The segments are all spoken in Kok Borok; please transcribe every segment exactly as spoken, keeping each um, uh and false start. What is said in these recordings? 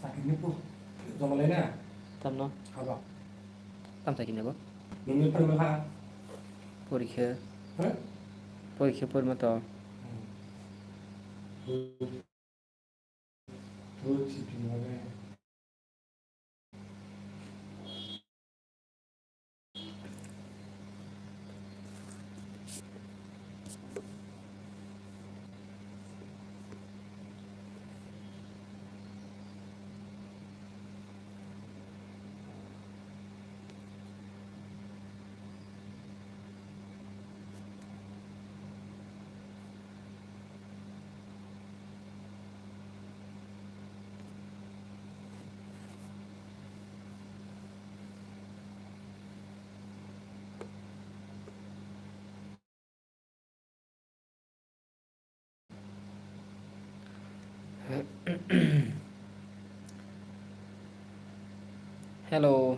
Sakini pu, joma lena. Tamno? Haba. Tam sakini bo? Nungni pun ha. Porikhe. Ha? Porikhe porma to. Hmm. Pu, pu, si pi mo ne. Hello.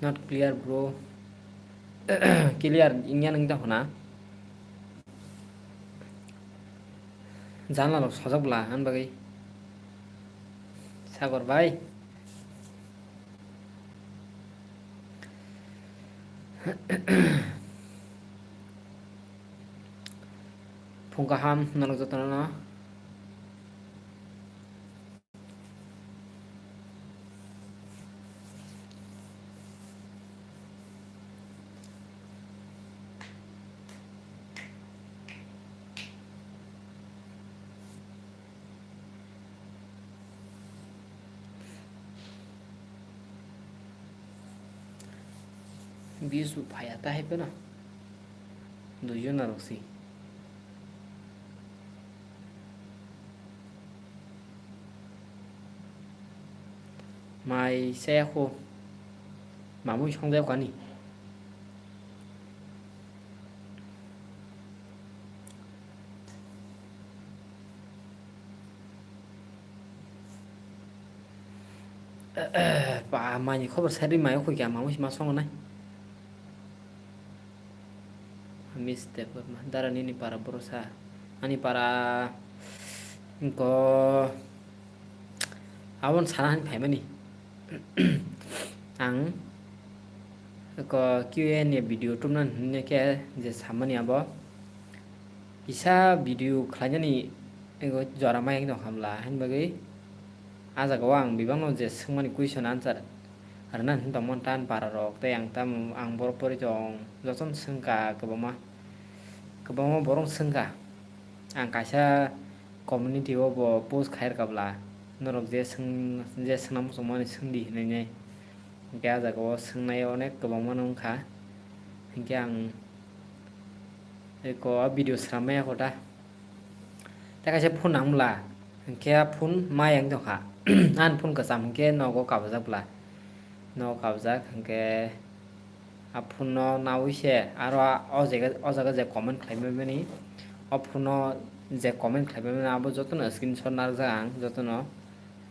Not clear, bro. Clear wngya nang ta hona. Janla rok sojak bwla, ani bagwi. Sagor bai. Phung kaham, norok jotono no. Views bo phaiya ta hai phano. Dui jona rok si. Mai saya kho. Mamui songjak kani. Ba, maini khobor sari mayo kho kya, mamui ma songo nai. Miss Debbarma, dara nini para borosa. Ani para ko abon sana han phaimani. Ang ko Q and A video tumna hinne khe je samani abo. Kisa video khlainani ego jora mai ekdom hamla hin bagwi. Ah jaga o ang bibangno je swngmani question answer rwna hin tongmani tan para rok tei ang tam ang borok pori tong jotono swngkha kwbangma kwbangma borok swngkha. Ang kaisa community o bo post khai rwkha bwla norok je swng je swngna muchungmani swngdi hinwi nai. Hinkhe ah jaga o swngnai onek kwbangma no wngkha. Hinkhe ang eko o video swnam maya kho ta. Tei kaisa phone nang bwla, hinkhe a phone maya wng tongkha. Ani phone kwcham hinkhe nogo kabajak bwla. Nogo kabajak hinkhe a phone no nawi se aro a, o jaga, o jaga je comment khlai mani, o phone no je comment khlai mani abo jotono screenshot narwkjak ang jotono.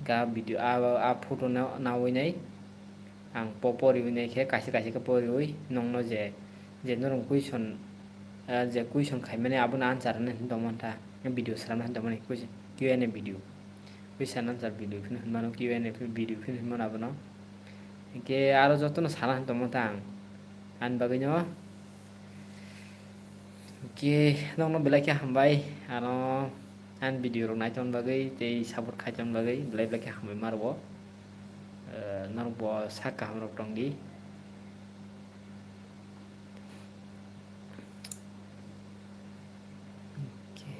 Hinkhe a video a, a photo no nawi nai. Ang po poriwi nai khe kaisa kaisa khe poriwi nongno je, je norok question, ah, je question khaimani abono answer rwna hinwi tongmani ta, video swnamna hinwi tongmani question, Q and A video. Question answer video phino hinmano, Q and A video phino hinmano abono. Hinkhe aro jotono sana hinwi tongmani ta ang. Ani bagwino Hinkhe nokno belai khe hambai, ano ani video rok naiton bagwi tei support khaiton bagwi belai belai khe hambai ma rwo. Eh, norok bo sak kaham rok tong di. Hinkhe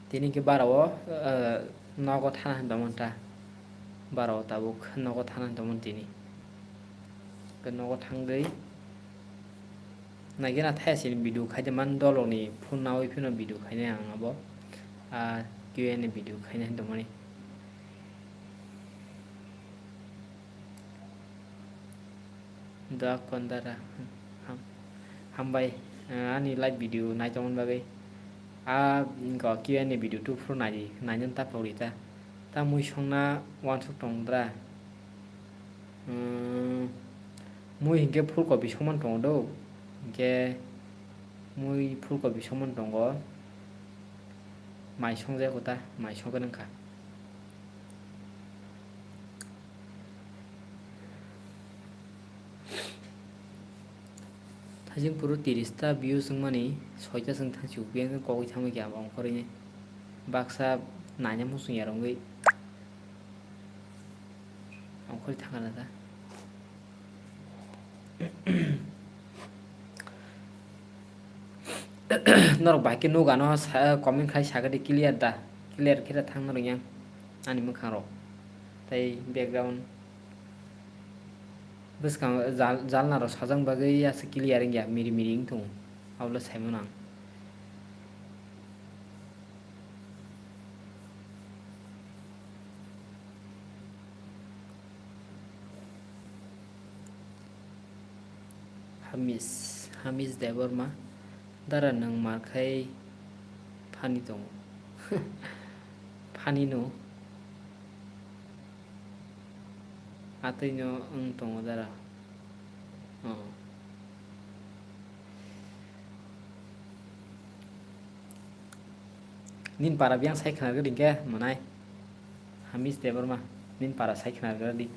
tini khe bara o, eh, nogo thana hinwi tongmani ta. Bara o tabuk nogo thana hinwi tongmani tini. Khe nogo thangwi naikhe na thaya sini video khaide man dolok ni phone nawi phano video khainai ang abo. Ah, Q and A video khainai hinwi tongmani. Da Kondara, ham-, hambai, eh, ani live video naitongmani bagwi. Ah, wngkha Q and A video two phuru naidi, nainani ta pogri ta. Ta mui songna uansuk tongdra. Hmm, Mui hinkhe phulkopi soman tongo do, hinkhe mui phulkopi soman tongo, mai songjak kota, mai songwi nangkha. Thajing puro tiris ta views wngmani, soi ta chwng thang chuk, biyang khe kogwi thangwi khe abo ongkhorwi baksa naina muchung yarwngwi ongkhorwi thangkha na ta. Norok bai khe nuk ano sa, comment khai sakha di clear da, clear khe da thang norok yang ani mwkhang rok tei background. Bwskango jal-, jalna rok sajak bagwi aswk clear wngya, miri miri wng tongo, abo le saimano ang. Hamis, Hamis Debbarma, dara nwng mar khai phani tongo. Phani no. Atwi no wng tongo dara. Oh. Nini para biyang sai khna rwgwi ringkhe mwnai. Hamis Debbarma, nini para sai khna rwgwi di.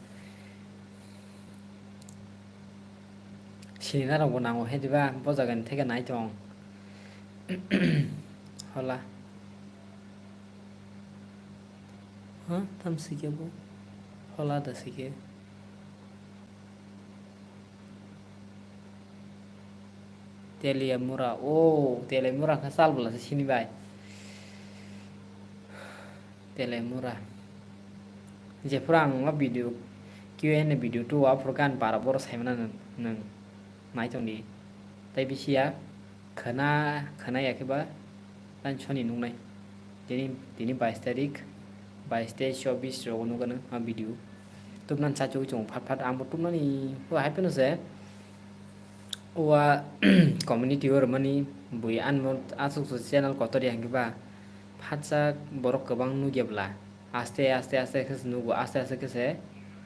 Sinina rokbo nango he diba, bo jagani theke nai tong. Hola. Ha, tam sikhe bo. Hola da sikhe. Teliamura, o, Teliamura khe chal bwla se sini bai. Teliamura. Jephuru ang o video, Q and A video two o aphuru gan para boro saimana nwng, nwng nai tongdi. Tai bisi ya. Khwna, khwna ya khe ba, tani soni nuknai. Tini, tini bais tarik, bais tei chobis rogo nukgano a video. Tubnani chachu chungo phat phat, ang bo tubnani, o hai phano se, o a community o rwmani bui anmo aswk channel kotor ya hwnkhe ba, phatsa borok kwbang nukya bwla, aste aste aste khe se nugo, aste aste khe se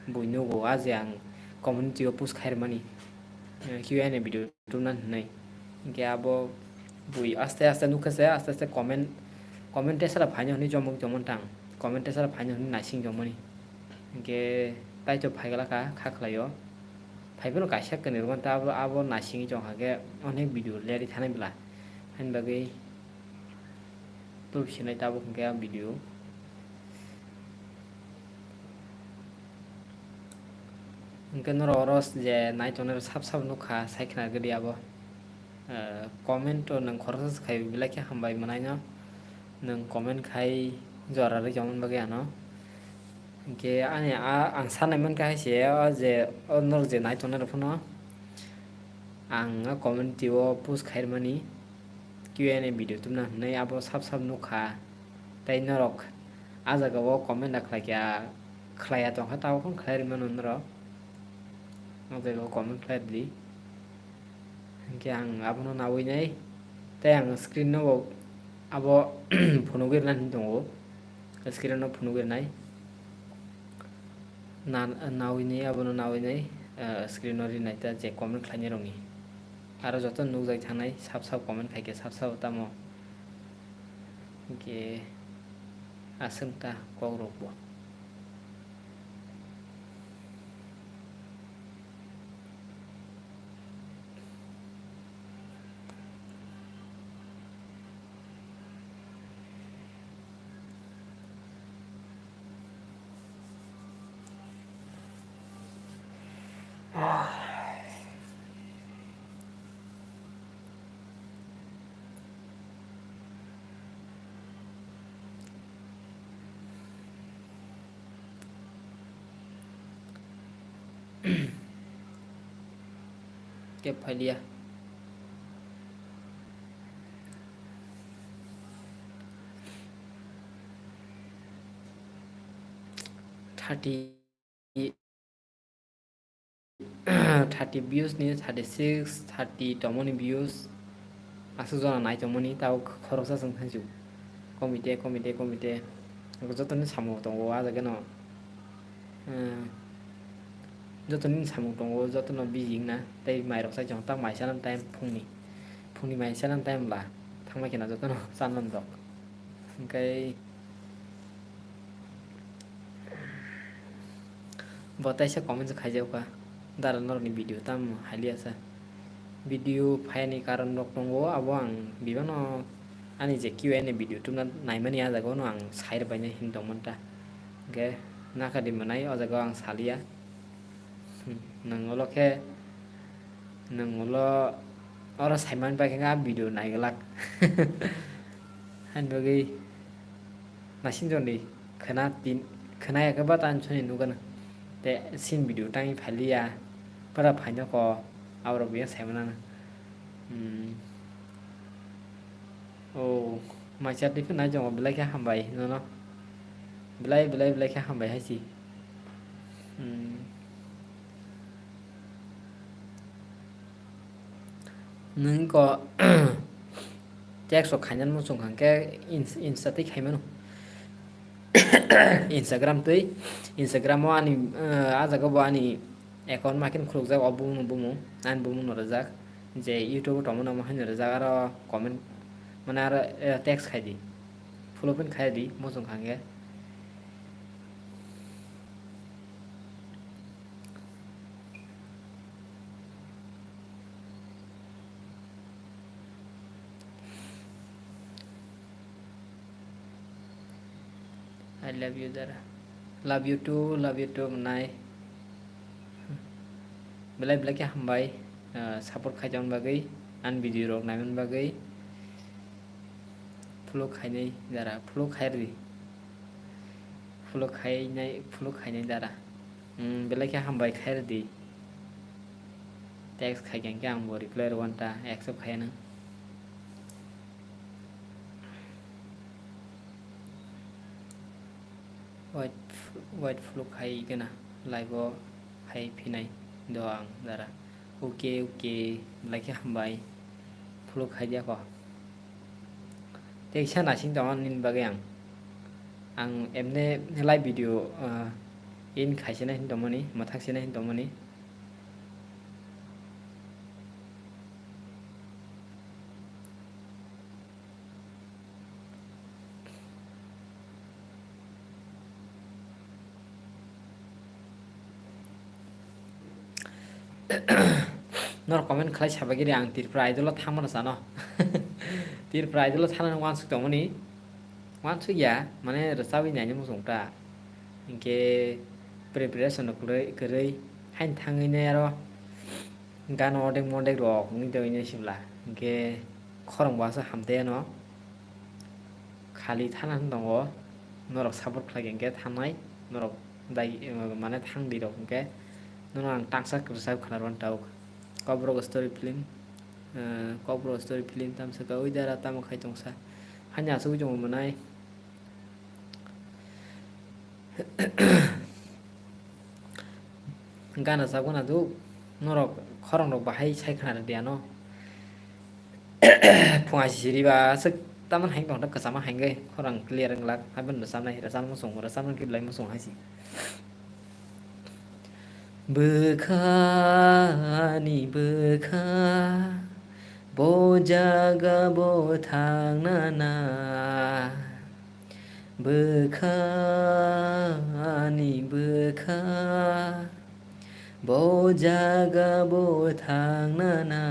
bui nugo, a je ang community o post khai rwmani, eh, Q and A video. Tubna hinwi. Hinkhe abo bui aste aste nukha se, aste aste comment, comment tesara phaino hinwi chomok chomon tang. Comment tesara phaino hinwi naising chomoni. Hinkhe taito phaiglakha, kha khlaio. Phaiphano kaisa kwnwi rwmani ta abo, abo naisingwi chongkha khe onek video leri thanai bwla. Haini bagwi Tubsinai tabuk hwnkhe a video. Hwnkhe norok oro je nai tongnai rok sab sab nukha, sai khna gidi abo. Eh, comment o nwng khoroksa se khai belai khe hambai mwnaino. Nwng comment khai jora rwkhe aboni bagwi ano. Hinkhe ani a, ang sanai mankha hai se, o je, o norok je nai tongnai rok phano ang a community o post khairmani, Q and A video tubna hinwi abo sab sab nukha. Tei norok a jaga o comment da khlai kha, khlai ya tongkha, tabuk phano khlai rwmano norok. O jaga o comment khlai rwdi. Hinkhe ang abono nawi nai, tei ang screen no bo abo phunugwi rwna hinwi tongo, screen no phunugwi rwnai. Na-, nawi nai, abono nawi nai, eh, screen no rinai ta je comment khlainai rokni. Aro joto nukjagwi thangnai, sab sab comment khaikhe sab sabo tamo. Hinkhe aswk ta kokrokbo. Kep phailiya. Thirty, thirty views ni, thirty six, thirty tongmani views. Aswk jona nai tongmani, tabuk khoroksa chwng thansu. Komite, komite, komite. Joto ni samung tongo, ah, jaga no. Eh, Joto nini samung tongo, jotono busy wngna, tei mairok chai tongo, tak mai chanani time phungni, phungni mai chanani time bwla thangbai kheno jotono chanmani rok. Hwnkhe bo teisa comment se khaijak kha, dara norokni video tamo hailiya sa. Video phaiyani karon rok tongo, abo ang bibano ani je Q and A video tubuna naimani, ah jaga no ang sai rwbainai hin tongmani ta. Hwnkhe nakha di mwnai, o jaga o ang saliya. Hmm, nwng ulo khe, nwng ulo oro saimani bai khe a video naiglak. Haini bagwi naising joni khwna tin, khwna ya khe ba tan soni nugana. Te sin video tangwi phailiya, para phaino ko, aborok biya saimana. Hmm. Oh, mai chat ni phano nai tongo, belai khe hambai nono. Belai, belai, belai khe hambai hai si. Hmm. Nwng ko text rok khainani muchung kha khe ins-, insta tei khaimano. Instagram tei, Instagram o ani, eh, ah jaga bo ani account ma khe khulukjak, o bumung bumung, ani bumung no rijak, je YouTube o tongmani omo haino rijak, aro comment, mane aro, eh, text khai di, follow pin khai di, muchung kha khe. I love you, dara. Love you too, love you too, mwnai. Belai belai khe hambai, ah, support khai tongni bagwi, ani video rok naimani bagwi. Follow khainai dara, follow khai rwdi. Follow khainai, follow khainai dara. Hmm, belai khe hambai khai rwdi. Text khai khe ang bo reply rwna ta, accept khai nang. Wait, wait, follow khai gana, live o hai phinai do ang dara. Okay, okay, belai khe hambai. Follow khai dia ko. Tei kisa naising tongo nini bagwi ang. Ang emne live video, ah, in khaisina hin tongmani, mwthak sina hin tongmani. Norok comment khlai sabagiri ang Tripura Idol o thangmano sano. Tripura Idol o thangnani wansuk tongmani. Wansuk ya, mane rwchabwi naina muchung ta. Hinkhe preparation rok kwrwi, kwrwi. Haini thangwi nai aro gana odek modek rok wngwi tongwi nai sibla. Hinkhe khorang bo aswk hamtaiya no. Khali thana hwn tongo, norok support khlai khe hinkhe thangnai, norok dai, mane thangdi rok hinkhe nono ang tangsa kwrwsa khna rwna ta uk. Kokborok story film, eh, Kokborok story film tamsa ka ui dara tamo khai tongsa. Hanya asugui tongo mwnai. Gana chakguna duk, norok khorang rok bahai sai khna rwdi ano. Phung aisi siri ba aswk tamani hai tongthok kwchama hai wngwi khorang clear wng glak, haibano rwchabnai, rwchabna muchung, rwchabna khe belai muchung hai si. Bwkha ani bwkha, bo jaga bo thangnana. Bwkha ani bwkha, bo jaga bo thangnana.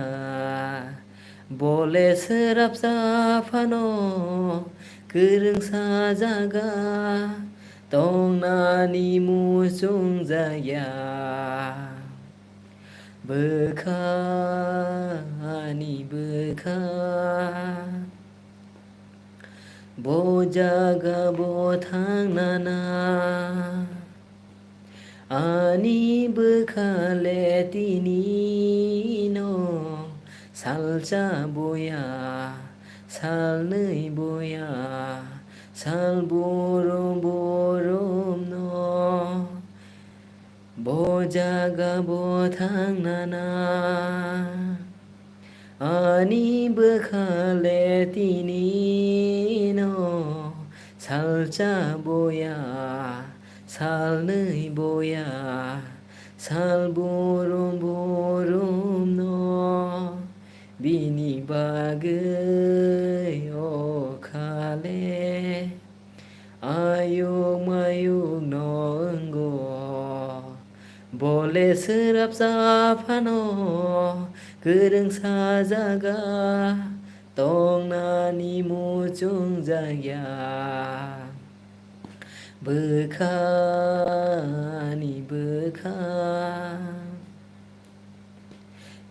Bole swrapsa phano kwrwngsa jaga tongnani muchung jakya. Bwkha ani bwkha, bo jaga bo thangnana. Ani bwkha le tini no salsa boya, salnwi boya, sal borom borom no. Bo jaga bo thangnana, ani bwkha le tini no salsa boya, salnwi boya, Sal burum burum no bini bagwi o khale. Ayuk mayuk no wngo, bole swrapsa phano kwrwng sajaga, tongnani muchung jakya. Bwkhani bwkha.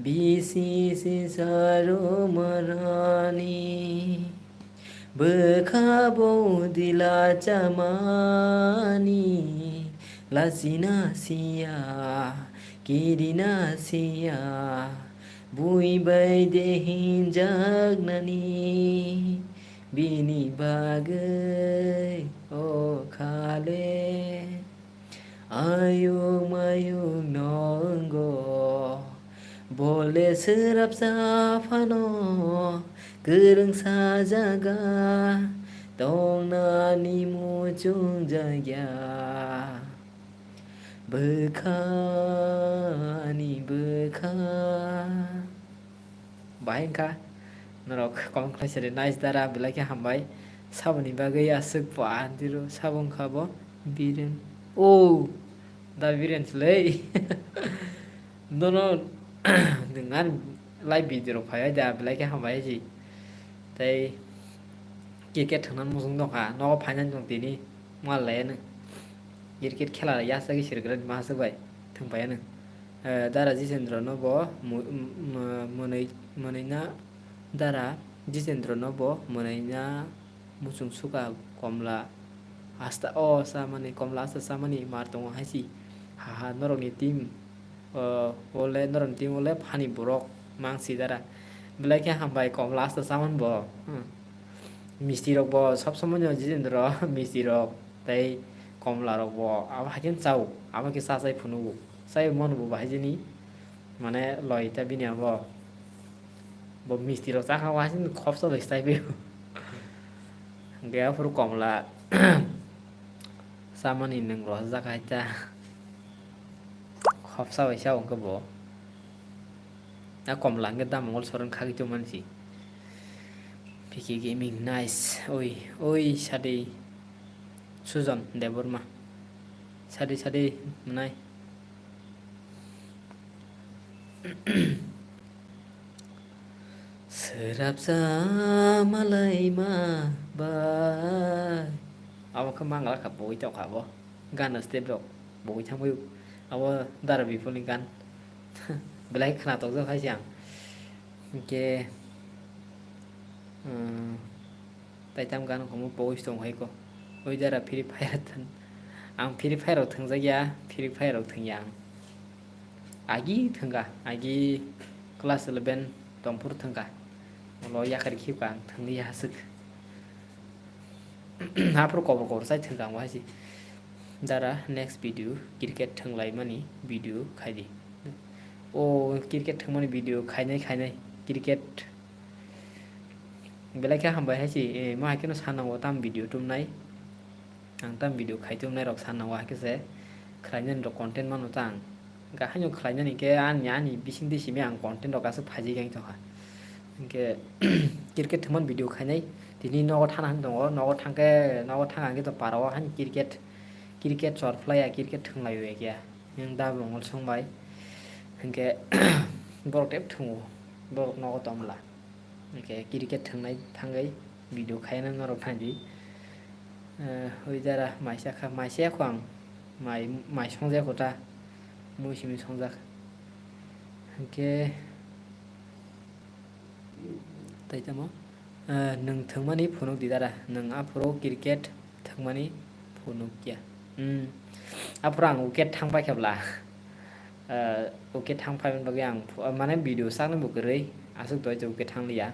Bisi sisa romarani bwkha bo dila chamani, lasina siya, kirina siya, bui bai de hinjaknani, bini bagwi o khale. Ayuk mayuk no wngo, bole swrapsa phano kwrwng sajaga, tongnani muchung jakya. Bwkhani bwkha. Bahai wngkha norok comment khlai sari nice dara belai khe hambai. Saboni bagwi aswk bo andiro sabo wngkha bo Biren. O da Biren chwlai. Nono nwng ani live video rok phaibai da belai khe hambai ji. Tei cricket thwngna muchung tongkha nogo phainani tong tini. Mal laiya nwng. Cricket khela yasa khe sirikra ma aswk bai thwng phaiya nwng. Eh, Dara Jitendra no bo mu-, mu-, mwnwi, mwnwi na, Dara Jitendra no bo mwnwi na muchung suka komla asta o samani, komla asta samani mar tongo hai si. Ha ha, norokni team, o, ole norokni team ole phani borok mangsi Dara. Belai khe hambai komla asta saman bo. Hmm. Misti rok bo sob somoi no Jitendra misti rok tei komla rok bo abo hai khe chao, abo khe cha chai phunukgo. Chai mano bo bahai jani. Mane loi ta bini abo. Bo misti rok chakha o hasin khopsa bai staibe. Hingke aphuru komla chamani nwng rojak hai ta. Khopsa bai sa hingke bo. A komla hingke dam mongol soron khagwi tongmani si. P K Gaming nice. Oi, oi, sadi. Sujon Debbarma. Sadi, sadi, mwnai. Swrapsa malaima bai. Abo khe mangala kha bui tong kha bo. Gana step rok bui thang bui. Abo Dara Bipul ni gan. Belai khna tok jak hai se ang. Hingke, um, Taitam gan komo post tong hai ko. Oi Dara Free Fire thang. Ang Free Fire rok thangjakya, Free Fire rok thangya ang. Agi thangka, agi class eleven tongphuru thangka. Ulo yakar khibka ang thangli haswk. Haphuru kobor kobor chai thangka ang bo hai si. Dara next video cricket thanglaimani video khaidi. O cricket thangmani video khainai khainai cricket. Belai khe hambai hai se, eh, ma hai kheno sanango tam video tumnai. Ang tam video khai tumnai rok sanango hai khe se khlainani rok content mano ta ang. Hingke haino khlainani khe ani, ani bising de simi ang content rok aswk phaijak yang tongkha. Hingke cricket thwngmani video khainai tini nogo thana hin tongo, nogo thangkhe, nogo thang ang khe to parao haino cricket, cricket chor phlaiya, cricket thwnglaiyo ya khe. Yang da bongol songbai. Hingke borok tep thwngo, borok nogo tongmla. Hingke cricket thwngnai thangwi video khaina norok thangdi. Eh, oi Dara mai chakha, mai chaya kho ang, mai, mai songjaya kho ta, mui simi songjak. Hingke tai tamo, eh, nwng thwngmani phunuk di Dara, nwng aphuru cricket thwngmani phunukya. Hmm. Aphuru ang wicket thang paikha bla. Eh, wicket thang phaimani bagwi ang phu-, mane video saknai bo kwrwi. Aswk doi je wicket thang liya.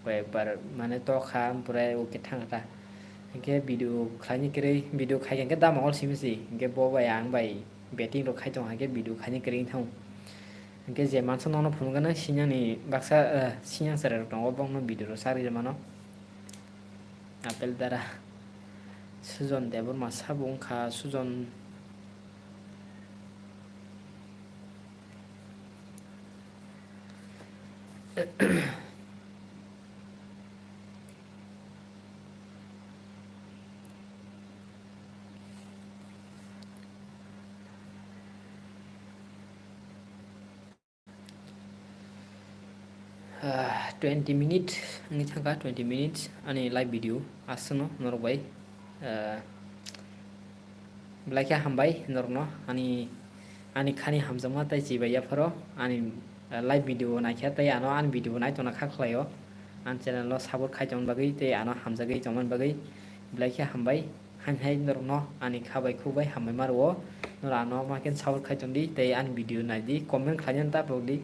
Koi ekbar mane tokha, ampore wicket thang kha ta. Hingke video khlaini kwrwi, video khai khe da mangol simi si. Hingke bo bai ang bai batting rok khai tong, hingke video khaini kwrwi thang. Hingke je mansa nono phunukgana sinyani baksa, eh, sinyang chwrai rok tongo, bongno video rok sakri mano. Apple Dara. Sujon Debbarma sabo wngkha, Sujon. Ah, twenty minutes wngwi thangkha, twenty minutes ani live video aswkno norok bai, ah, belai khe hambai norokno ani, ani khani hamjakma tei chibai yapharo ani, ah, live video naikha tei ano ani video nai tongna kha khlaio, ani channel no support khai tongna bagwi tei ano hamjagwi tongmani bagwi belai khe hambai. Hain hai norokno ani kha bai khuk bai hambai ma rwo. Norok ano ma khe support khai tong di tei ani video nai di, comment khlai nani ta phok di.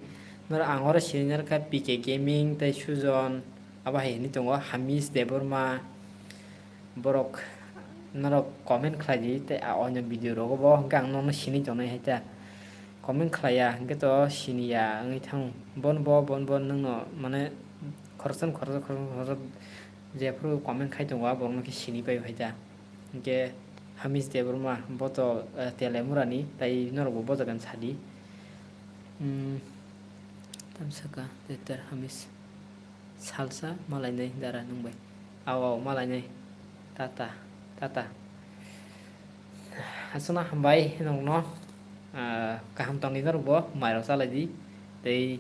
Norok ang oro sini narwkha P K Gaming tei Sujon, abo hai hinwi tongo Hamis Debbarma. Borok norok comment khlai di tei a onyo video rogo bo hwnkhe ang nono sini tongnai hai ta. Comment khlai ya hwnkhe to sini ya wngwi thango. Bon bo, bon bo nwngno mane khoroksa khoroksa khoroksa khoroksa jephru comment khai tongo a borokno khe sini pai hai ta. Hwnkhe Hamis Debbarma, bo to, eh, Telemurani, tai norokbo bo jagani sadi. Hmm, tamsaka, Teter Hamis. Salsa malainai dara nwng bai. Aw, aw, malainai. Tata, tata. Aswkno hambai nokno, ah, kaham tongdi norokbo, mairok chalai di. Tei,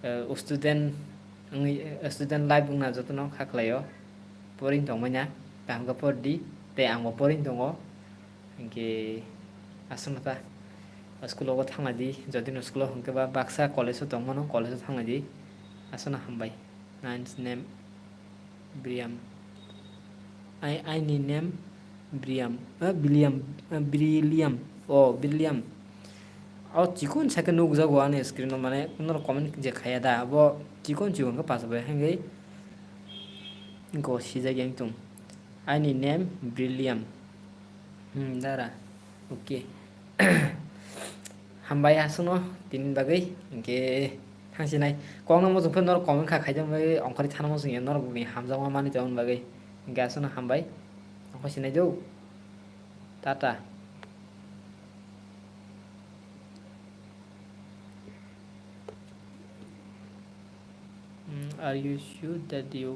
eh, student wngwi, student life wngna jotono kha khlaio. Poring tongmanya, kaham khe por di, tei angbo poring tongo. Hinkhe aswkno ta school o thangna di, jodi no school o hwnkhe ba baksa college o tongmano, college o thangna di. Aswkno hambai. Nice name, Briam. Ai, aini name Briam, eh, William, eh, Brilliam. Oh, Brilliam. O chikon sa khe nukjago ani screen o, mane norok comment je khaya da, abo chikon chikon khe pass bai hangwi go sijak yang tung. Aini name Brilliam. Hmm, dara. Okay. Hambai aswkno tini bagwi. Hinkhe thangsinai. Kokno muchung phano norok comment kha khaijak bagwi ongkhorwi thana muchung ya norok ni hamjakma manwi tongmani bagwi. Hinkhe aswkno hambai. Ongkhorwi sinai do. Tata. Mm, are you sure that you